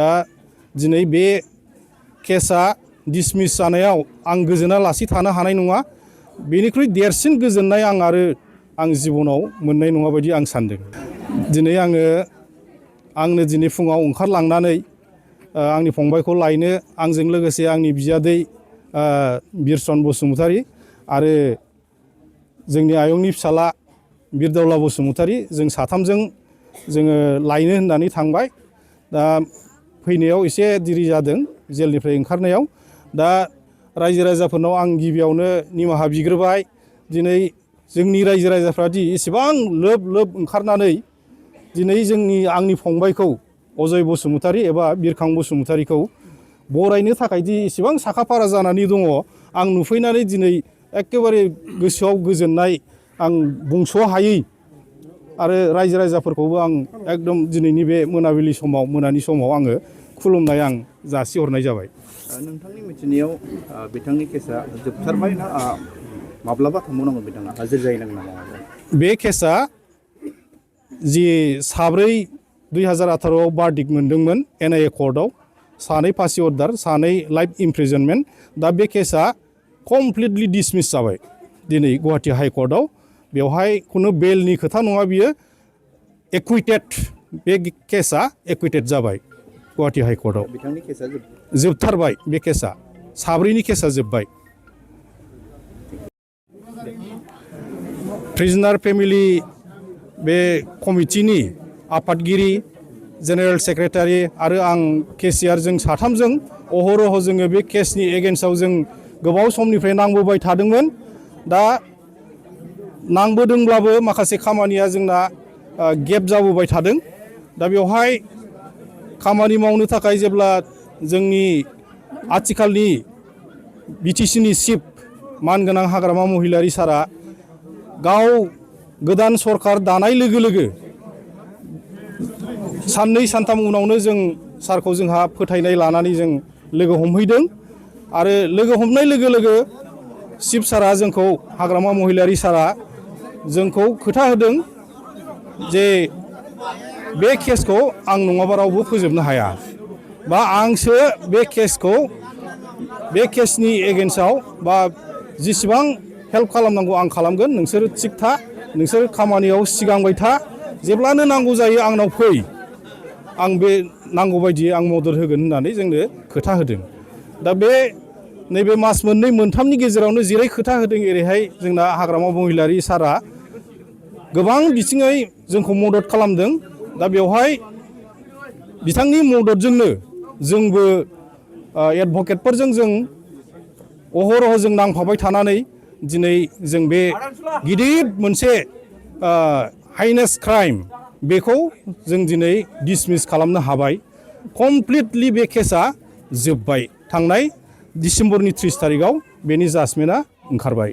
दा दिनै बे केसा डिसमिस जानायाव आं गोजोना लासि थानो हानाय नङा। बेनिख्रुइ देरसिन गोजोननाय आं जिबनाव मोननाय नङा बायदि आं सानदों। दिनै आंनो दिनै फुङाव ओंखारलांनानै आंनि फंबायखौ लायनो आंजों लोगोसे आंनि बियादै बिरसन बसुमतारी आरो जोंनि आयंनि फिसाला बिरदावला बसुमतारी जों साथामजों जोङो लायनो होननानै थांबाय। दा फैनायाव एसे देरि जादों जेलनिफ्राय ओंखारनायाव। दा रायजो राजाफोरनाव आं गिबियावनो निमाहा बिग्रोबाय। दिनै जोंनि रायजो राजाफ्रा दि एसेबां लोब लोब ओंखारनानै दिनै आंनि फंबायखौ अजय बसुमतारी एबा बिरखां बसुमतारीखौ बरायनो थाखाय दि एसेबां साखाफारा जानानै दङ, आं नुफैनानै दिनै एखेबारे गोसोआव गोजोननाय आं बुंस' हायै। आरो रायजो राजाफोरखौबो आं एकदम दिनैनि बे मोनानि समाव आङो खुलुमनाय आं जासिहरनाय जाबाय। नोंथांनि मिथिनायाव बिथांनि केसा जोबथारबाय ना माब्लाबा थांबावनांगौ बिथाङा हाजिर जाहैनांगोन नामा? बे केसा जि 4/2018 बार्डिक्ट मोनदोंमोन NIA कर्टआव, 2 फासि अर्डार, 2 लाइफ इमप्रिजनमेन्ट। दा बे केसा कमप्लिटलि डिसमिस जाबाय दिनै गुवाहाटि हाइकर्टआव। बेवहाय खुनु बेलनि खोथा नङा, बियो एक्विटेड, बे केसा एक्विटेड जाबाय गुवाहाटि हाइकर्टआव। बिथांनि केसा जोबथारबाय, बे केसा 4नि केसा जोब्बाय। प्रिजनार फेमिलि बे कमिटिनि आफादगिरि, जेनेरेल सेक्रेटारि आरो आं केसियार जों साथामजों अहरह जोङो बे केसनि एगेन्स्टआव जों गोबाव समनिफ्राय नांबोबाय थादोंमोन। दा नांबोदोंब्लाबो माखासे खामानिया जोंना गेप जाबोबाय थादों। दा बेवहाय खामानि मावनो थाखाय जेब्ला जोंनि आथिखालनि BTCनि चिफ मानगोनां हाग्रामा महिलारि सारा गाव गोदान सरकार दानाय लोगो लोगो साननै सानथाम उनावनो जों सारखौ जोंहा फोथायनाय लानानै जों लोगो हमहैदों। आरो लोगो हमनाय लोगो लोगो चिफ सारा जोंखौ, हाग्रामा महिलारि सारा जोंखौ खोथा होदों जे बे केसखौ आं नङाबा रावबो फोजोबनो हाया, बा आंसो बे केसनि एगेन्स्टआव बा जेसेबां हेल्प खालामनांगौ आं खालामगोन, नोंसोर थिग था, नोंसोर खामानियाव सिगांबाय था, जेब्लानो नांगौ जायो आंनाव फै, आं बे नांगौ बायदियै आं मदद होगोन होननानै जोंनो खोथा होदों। दा नैबे मास मोननै मोनथामनि गेजेरावनो जेरै खोथा होदों एरैहाय जोंना हाग्रामा महिलारि सारा गोबां बिथिङै जोंखौ मदद खालामदों। दा बेवहाय बिथांनि मददजोंनो जोंबो एडभकेटफोरजों जों अहरह जों नांफाबाय थानानै दिनै जों बे गिदिर मोनसे हाइनेस्ट क्राइम बेखौ जों दिनै डिसमिस खालामनो हाबाय। कमप्लिटलि बे केसा जोब्बाय। थांनाय डिसेम्बरनि 30 थारिखआव बेनि जाजमेन्टआ ओंखारबाय।